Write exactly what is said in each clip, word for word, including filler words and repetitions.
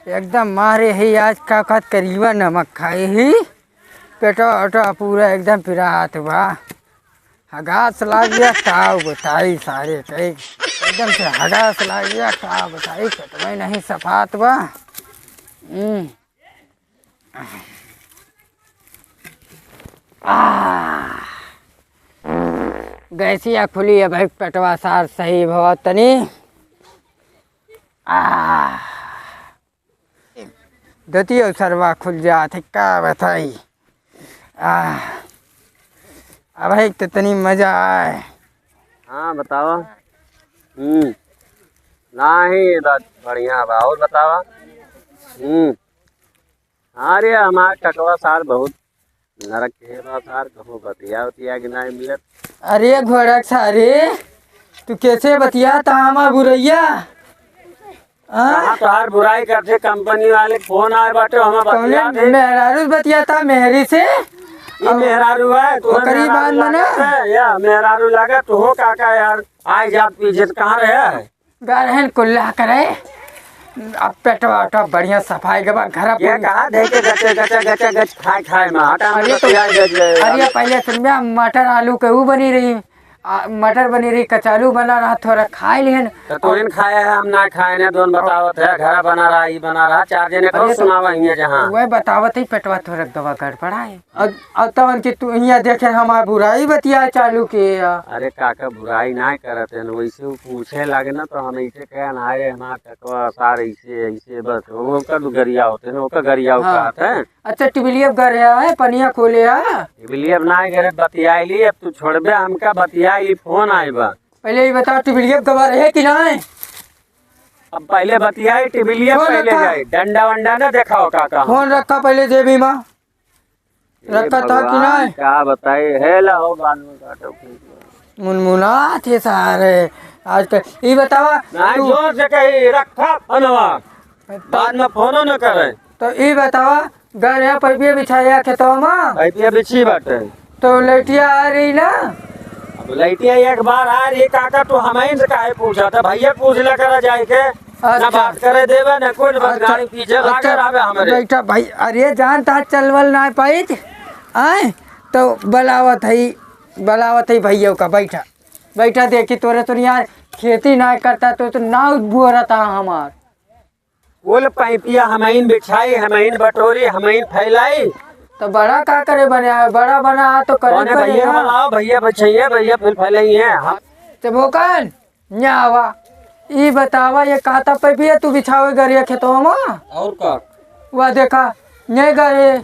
एकदम मारे ही आज का कहत करीबा नमक खाए ही। पेटवा ओटवा पूरा एकदम पिरात बा। हगास लाग गया, का बताई सारे के। एकदम से हगास लाग गया, का बताई, पेटवा ही नहीं सफात बा। हम्म। आह। गैसिया खुली है भाई, पेटवा सार सही भवा तनी। आह। दतियो सरवा खुल जात है, का बताई। आह। अब है तो तनी मजा आए। हाँ, बतावा। हम्म। नाही, बात बढ़िया बा। और बतावा। हम्म। अरे, हमार टकवा सार बहुत नरक के बा सार, कहूँ बतिया उतिया के नाहीं मिलत। अरे घोड़क सारे, तू कैसे बतिया ता हमार बुरैया? हाँ? कहाँ तोहार बुराई करते, कंपनी वाले के फोन आए बाटे, हमें कौने बतिया दे। मेहरारू बतिया ता मेहरी से? ई अब मेहरारू है, तू ओकरी मेहरारू बात माना। लागत है, या मेहरारू लागत, तू हो काका यार, आए जात पीछे से कहाँ रहे? गरहन कुल्ला करे। अब पेटवा ओटवा बढ़िया सफाई के बाद घर ये पूरी कहा दे के गचे, गचे, गचे, गच खाए, खाए में आटा में अरे तो, तैयार गच गए। अरे पहले सुन बे, मटर आलू के ऊ बनी रही, आ, मटर बनी रही, कचालू बना रहा, थोड़ा खाए लिहन। तो तू इन खाए है, हम ना खाए ने, दोन बतावत है, घर बना रहा, ई बना रहा, चार जने को अरे तो सुनावा हियाँ जहाँ। वह बतावत ही पेटवा थोड़ा दवा गड़बड़ा है। अब, अब तवन कि तू हियाँ देखे हमार बुराई बतिया चालू किए या। अरे काका, बुराई नाहीं करत है, वैसे वो पूछे लागे ना तो हम ऐसे कहे ना, "अरे हमार टकवा सार ऐसे, ऐसे," बस ओकर गरिया होते हैं, ओकर गरिया हाँ। कहत है। अच्छा, टिबिलिया गरे है, पनिया खोले है। टिबिलिया ना गरे, बतियाई ली, अब तू छोड़बे हमका, बतियाई ली, फोन आए बा। पहले ये बताओ, टिबिलिया गवा रहे कि नाहीं? अब पहले बतियाई, टिबिलिया फोन पहले रखा। जाए, डंडा वंडा ना देखाओ काका। फोन रखा पहले जेबी में। ए रखा था कि भगवान, नाहीं? का बताई, हे ला हो, बाद में काटो, ठीक बा। मुनमुना थे सारे आजकल। ई बतावा, नाहीं, तू जोर से कही, रखा फोनवा। तो बाद में फोनो न करे। तो ई बतावा, घर है पैपिया बिछाया खेतवा में? पैपिया बिछी बाटे। तो लैटिया आ रही ना? अब लैटिया एक बार आ रही, काका, तू हमइन से काहे पूछा था? भैया पूछ ले करा जाए के। ना अच्छा। बात करे देवे, ना कोई, बस अच्छा। गाड़ी पीछे लागे अच्छा, रहबे हमरे। बैठा भाई, अरे जान ता चलवल ना पाई, आए तो बलावत है, बलावत है भैया का, बैठा, बैठा। देखी तोरे तो यार खेती ना करता तो, तो ना बोरता हमार। बोल पैपिया हमइन बिछाई, हमइन बटोरी, हमइन फैलाई। तो बड़ा का करे बने आए, बड़ा बना आ तो करे कौन है पड़े भैया ना। बनाओ, भैया बिछाइए, भैया फिर फैलाइए। हम चबोकन, न्या आवा। ई बतावा, ये कहता पैपिया तू बिछावे गरिया खेतवा में? और का? वह देखा, नहीं गरे,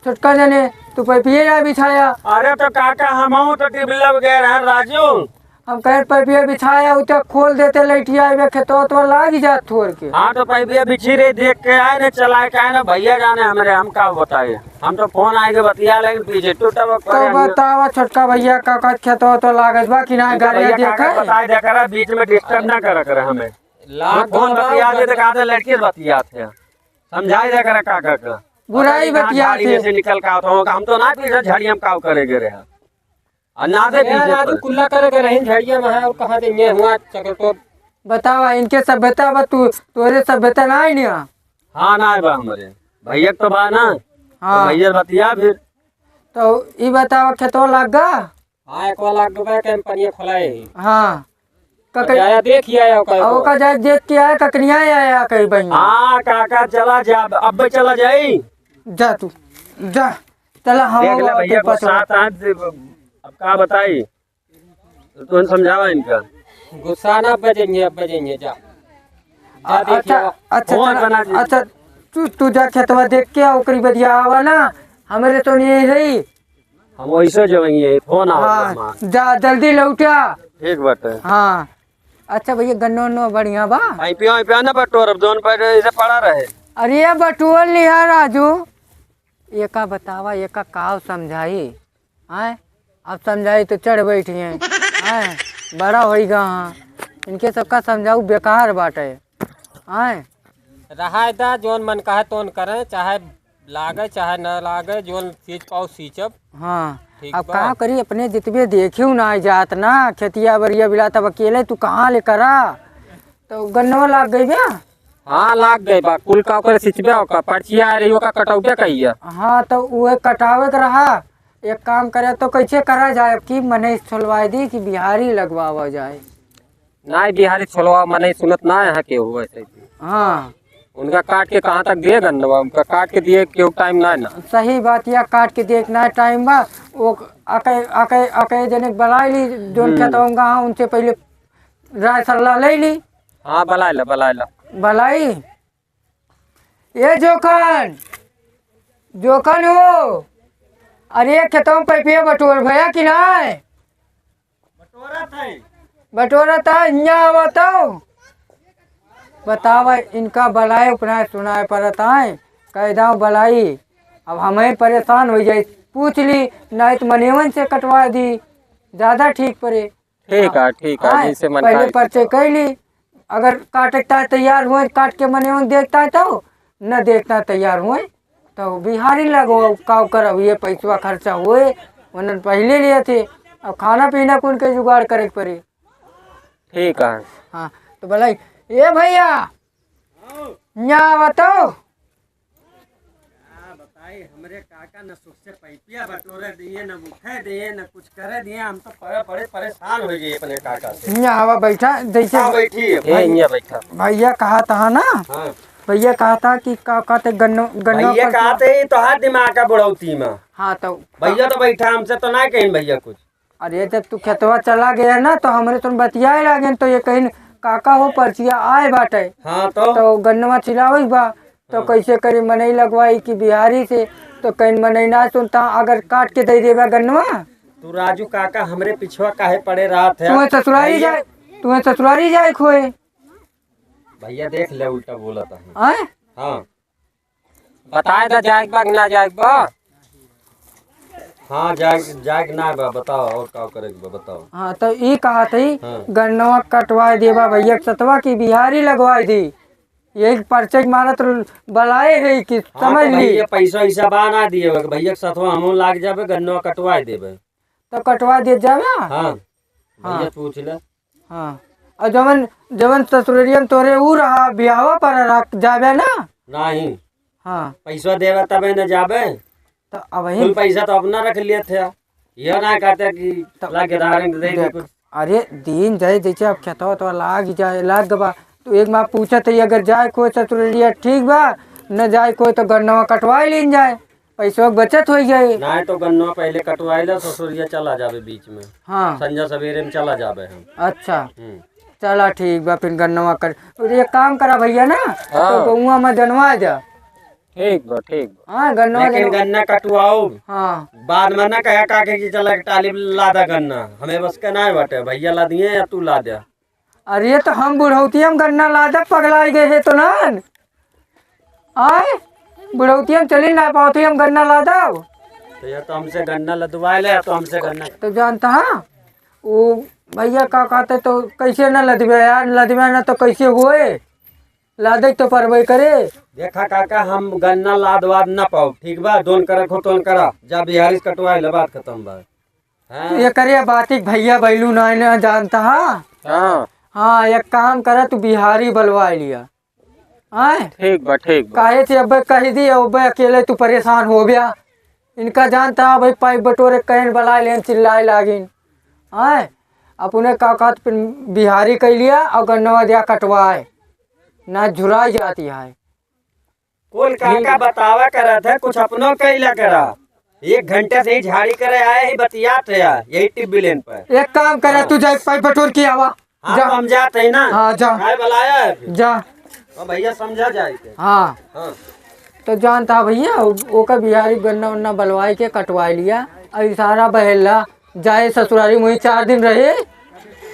छोटका जने, तू पैपिया ना बिछाया। अरे तो काका, हमहू तो टिबलब गए रहे राजू। हम कहे पैपिया बिछाया, उ तो खोल देते लैटिया, आइबे खेतवा तो लाग जात थोर के। हाँ तो पैपिया बिछी रही, देख के आए ने, चलाए के आए ना, भैया जाने हमरे, हम का बताए। हम तो फोन आए के बतिया लेकिन पीछे टूटा हुआ तो करे हम। बतावा छोटका भैया का, का खेतवा तो लागत बा कि ना, उनका गाड़िया भैया देखे? काका बताए दे करा, बीच में डिस्टर्ब ना करा करे हमें। लाग फोन बा, बतिया दे, उधर देखा दे, लड़की से बतियात है। समझाई दे करा काका का। बुराई पता नहीं कहाँ बतियात झाड़ी में है। से निकल का होता होगा, हम तो ना पीछे झाड़िया में काव करे गए रहे। आ ना दे ए, पीछे राजू पर। कुल्ला करे के रही झाड़िया में है और कहाँ दे ये हुआ चक्कर तो। बतावा, इनके सभ्यता बा, तू, तोरे सभ्यता ना आई निया। हाँ, ना बा हमरे। भैया तो बा ना। हाँ। तो भैया बतिया फिर। तो ई बतावा, खेतवा लाग गा? हाँ, एक वाला लाग गया, कंपनी खोला है। हाँ। ककरी जाया देख ही आया ओका और को। ओका जाए देख के आया, ककरिया आया कहीं बहिन। हाँ, काका, चला जा, अब चला जाई। जा तू, जा। चला, हम देख ले भैया, गुस्सा आता है, अब का बताई? तो तुम समझावा इनका। गुस्सा ना, अब बजेंगे, अब बजेंगे, जा। जा अ-, देख अच्छा, आवा। अच्छा, फोन चला, बना दे। अच्छा, तू, तू जा खेतवा देख के आ, ओकरी बदिया आवा ना, हमरे तो नहीं रही। हम वैसे जो ही है, फोन आवा हाँ, हमार। जा, जल्दी लौटा। ठीक बाटे। हाँ। अच्छा भैया, गन्नो उन्नो बढ़िया बा? आई पियो, आई पियो ना बटोर, अब दोनों पैर ऐसे पड़ा रहे। अरे बटोर लिहा राजू, एका बतावा, एका काव समझाई? आय, अब समझाई तो चढ़ बैठी हैं। आय, बड़ा होई गा हाँ। इनके सबका समझाऊ बेकार बाटे। आय। रहाय दा, जोन मन कहे तोन करें, चाहे लागे चाहे न लागे, जोन सींच पाओ सींचब। हाँ। ठीक अब बा। का करी, अपने जितबे देखियो ना जात ना, खेतिया बरिया बिला, तब अकेले तू कहाँ ले करा? तो गन्नवा लाग गई बा? हाँ, लाग गए बा, कुल का ओकर सिंचबे, ओकर पर्चिया आ रही, ओकर कटौबे कहिया। हाँ, तो उहे कटावे के रहा। एक काम करे, तो कैसे करा जाए कि मनई छोलवाए दी कि बिहारी लगवावा जाए? नाहीं, बिहारी छोलवा मनई सुनत ना है के हुआ से। हाँ। उनका काट के कहाँ तक दिए गन्नवा, उनका काट के दिए केहू टाइम ना है ना। सही बात, या काट के दिए ना टाइम बा। वो अके, अके, अके जने बलाई ली, जोन हम्म। खेतवा में गा, उनसे पहले राय सलाह ले ली। हाँ, बलाई ला, बलाई ला। बलाई। ए जोखन, जोखन हो, अरे खेतवा में पैपिया बटोर भया कि नाय? बटोरत है। बटोरत है, हियाँ आवा तो। बतावा, इनका बलाए उपनाए सुनाए परत आए, कह दाव बलाई। अब हमें परेशान हो जाए, पूछ ली, नाहीं तो मनेवन से कटवा दी, ज्यादा ठीक परे। ठीक है, ठीक है, आए, जैसे मन पहले करे। पर्चे कैली, अगर काटे के ताय तैयार हुए, काट के मने उन देखता है तो, न देखता तैयार हुए, तो बिहारी लगो, का करब, ये पैसवा खर्चा हुए, उन्हन पहले लिए थे, अब खाना पीना कौन के जुगाड़ करे के पड़ी। ठीक है। हाँ, तो बोला, "ए भैया, यहाँ बताओ।" का बताई, हमरे काका न सुख से पैपिया बटोरे दिए, न उठे दिए, न कुछ करे दिए। हम तो बड़े, बड़े परेशान हो गए अपने काका से। यहाँ आवा बैठा, जैसे हाँ, बैठी है ए, भाई। यहाँ बैठा। भैया कहा था ना, हाँ। भैया कहा था कि का कहते गन्नो, गन्नो भैया पर कहा थे, तो हाथ दिमाग का बुढ़ौती में। हाँ, तो भैया तो बैठा, हमसे तो ना कहीं भैया कुछ। अरे, जब तू खेतवा चला गया ना, तो हमरे तुम बतियाए लागेन, तो ये कहीं, "काका हो, पर्चिया आए बाटे।" हाँ, तो? तो गन्नवा छिलावई बा, तो हाँ। कैसे करी मनई लगवाई कि बिहारी से, तो कहीं मनई ना सुनता, अगर काट के दे देबा गन्नवा। तू राजू काका हमरे पिछवा काहे पड़े रहत है? तुम्हें ससुरारी भैया। जाए, तुम्हें ससुरारी जाए खोए। भैया देख ले, उल्टा बोलत है। आए? हाँ। बताए दा जाए के बा कि ना जाए के बा? हाँ, जाए, जाए के ना बा, बताओ, और का करे के बा, बताओ। हाँ, तो ई कहा थी, हाँ। गन्नवा कटवाए देबा भैया के सतवा की बिहारी लगवाए दी। यही पर्चे के मारत रु-, बलाए है कि हाँ, समझ तो ली। भैया पैसा वैसा बा ना दिए, भैया के सतवा हमहू लाग जाबे, गन्नवा कटवाए देबे। तो कटवा दिए जाबे? हाँ, हाँ। भैया पूछ ले। हाँ। और जवन, जवन ससुररिया में तोरे ऊ रहा, बियाहवा पर रख जाबे ना? नहीं। हाँ। पैसा देबे तबे न जाबे। तो अब वही कुल पैसा तो अपना रख लिए थे। यह ना कहते कि तो लाके धारण दे दे देख, कुछ। अरे दिन जाए जैसे अब खेतवा तो लाग जाए, लाग बा। तो एक माँ पूछत है, अगर जाए कोई ससुररिया ठीक बा, न जाए कोई तो गन्नवा कटवा लीन जाए। पैसवा के बचत होइ जाई। नाहीं तो गन्नवा पहिले कटवाई ला, ससुरिया चला जाबे बीच में। हाँ। संझा सवेरे में चला जाबे हम। अच्छा। हम्म। चला ठीक बा, फिर गन्नवा कर, तो एक काम करा भैया ना, हाँ। तो गौवा में जनवा जा। ठीक बा, ठीक बा। हाँ, गन्नवा लेकिन जनवा। गन्ना कटवाओ। हाँ। बाद में ना कहे काके कि चला के टाली लादा गन्ना, हमें बस के नाहीं बाटे, भैया ला दिए या तू ला दे। अरे, तो हम बुढ़ौतिया में गन्ना लादब, पगलाई गए है तो नान? आए? बुढ़ौतिया में चली ना पावती, हम गन्ना लादब। तो या तो हमसे गन्ना लदवाए ले, या तो हमसे गन्ना। तो जानता हाँ, वो भैया का कहते, तो कैसे ना लदबे यार, लदबे ना तो कैसे हुए? लादे तो परबे करे। देखा काका, हम गन्ना लाद वाद ना पाओ, ठीक बा? दोन करक हो, तोन करा, जा बिहारी से कटवाए ले, बात खतम बा। हाँ। ये करे बातिक भैया बैलू ना, ना जानता, हाँ? हाँ। हाँ, एक काम करा, तू बिहारी बलवाए लिया। आए? ठीक बा, ठीक बा। काहे से अबे कह दी, अबे अकेले तू परेशान हो गया। इनका जानता है भाई, पाइप बटोरे कहन बलाए लेन, चिल्लाए लागिन। आए? अपने का कहत फिर बिहारी कह लिया और गन्नवा दिया कटवाए। ना झुराई जाती है। कुल काका बतावा करत है, कुछ अपनो कैला करा। एक घंटे से ही झाड़ी करे आए ही, बतियात है यार, यही टिब्बी लेन पर। एक काम करा, हाँ। तू जाए पाइप बटोर के आवा। हाँ, जा। तो हम जात है ना। हाँ, जा। काय बुलाया है फिर? जा। तो भैया समझा जाए के। हाँ। हाँ। तो जानता भैया, ओ-, ओकर बिहारी गन्ना उन्ना बलवाई के कटवाई लिया, और इशारा बहेला, जाए ससुरारी मुही चार दिन रहे।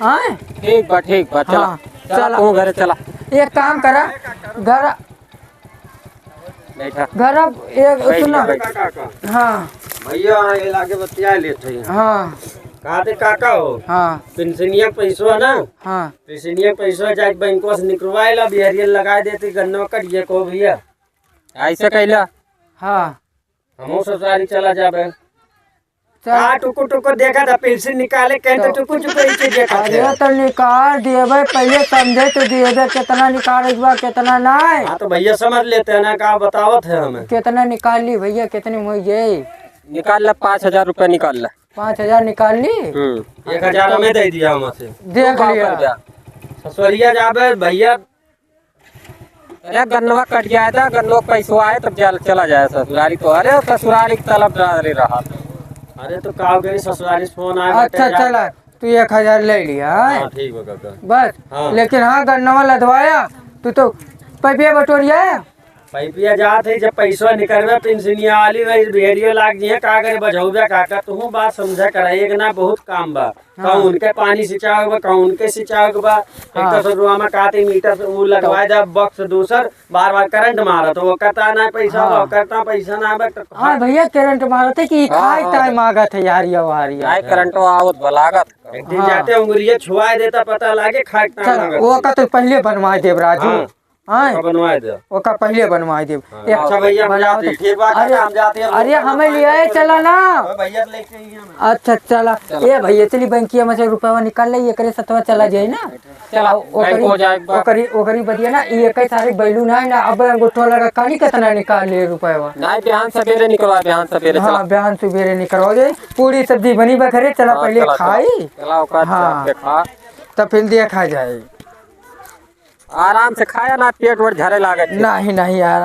हाँ? ठीक बा, ठीक बा, चला। हाँ, चला, चला। तू घरे चला। एक काम करा, घर बैठा। घर अब एक बैठ सुना। जा, बैठ। हाँ। भैया, ये लागे बतिया लेत है। हाँ। कहा थे काका हो? हाँ। पेंशनिया के पैसवा ना? हाँ। पेंशनिया के पैसवा जाके बैंकवा से निकलवाए ला, बिहरिया लगाए देते, गन्ना कट गया को भैया। ऐसे कैला? हाँ। हमहू ससुरारी चला जाबे। चल। का टुकुर टुकुर देखत है, पेंसिल निकाले कहें तो हाँ। टुकुर टुकुर ही चीज देखत है। अरे तो निकाल दिए भाई, पहले समझे तो दिए दे, कितना निकाल बा, कितना नाहीं। हाँ तो भैया समझ लेते हैं ना, का बतावत है हमें। कितना निकाल ली भैया, कितने में हो गए? निकाल ला, पाँच हजार रुपया निकाल ला। पाँच हजार निकाल ली? हम्म। एक हजार हमें दे दिया हमसे। देख तू का लिया। कर दिया? ससुरिया जाबे भैया। अरे गन्नवा कट जाए था, गन्नवा के पैसवा आए तब चल, चला जाए ससुरारी। तो अरे ससुरारी की तलब डाल रहा। अरे तो का करी, ससुरारी से फोन आए अच्छा, बाटे यार। चला, तू एक हजार ले लिया, हाँ? हाँ, ठीक बा काका। बस, हाँ। लेकिन हाँ, गन्नवा लदवाया, तू तो पैपिया बटोरिया। पैपिया जात है, जब पैसवा निकलबे, पेंसिनिया वाली वही भेड़ियो लाग जी है, का करे बझौबे काका, तू बात समझा करा, एक ना बहुत काम बा। हाँ। कहूँ उनके पानी सिंचावे के बा, कहूँ उनके सिंचावे के बा। एक हाँ। तो ससुरवा में काती मीटर से ऊ लगवाए तो दे, बॉक्स दूसर, बार बार करंट मारत, वो कहता ना पैसा हाँ। बा, कहता पैसा ना बा, तो हाँ भैया, करंट मारत है कि हाँ, खाए हाँ। टाइम आगत है यार, ये वार यार। नहीं, करंट आवत बा, लागत। एक दिन हाँ। जाते उंगलिया छुआए देता, पता लागे खाए टाइम चल, लागत। वो का तो पहले बनवाए देब राजू। हाँ। हाँ। ओका बनवाए दे। ओका पहिले बनवाए देब। हाँ। एक अच्छा भैया, हम बनाओ जाते तो। हैं। ठीक बात है, अरे, हम जाते हैं। अरे, हमें ले आए, चला ना। अरे भैया, लेके आइए हमें। अच्छा, चला। चला। ए भैया, चली बैंकिया में से रुपया निकाल ले, एकरे सतवा चला जाए ना। चला, आ, ओकरी, बैंक हो जाए एक बार। ओकरी, ओकरी बदिया ना, ये कई सारे बैलून है ना, अब अंगूठा लगा, कानी कितना निकाल ले रुपया। नहीं, बिहान सवेरे निकलवा, बिहान सवेरे हाँ, चला। बिहान सवेरे निकलवा जाए। पूरी सब्जी बनी बा घरे, चला हाँ, पहिले चला, चला। खाई। चला, ओकरा हाँ। चाप के खा। तब फिर देखा जाए। आराम से खाया ना, पेट वेट झरे लागत है। नहीं, नहीं यार।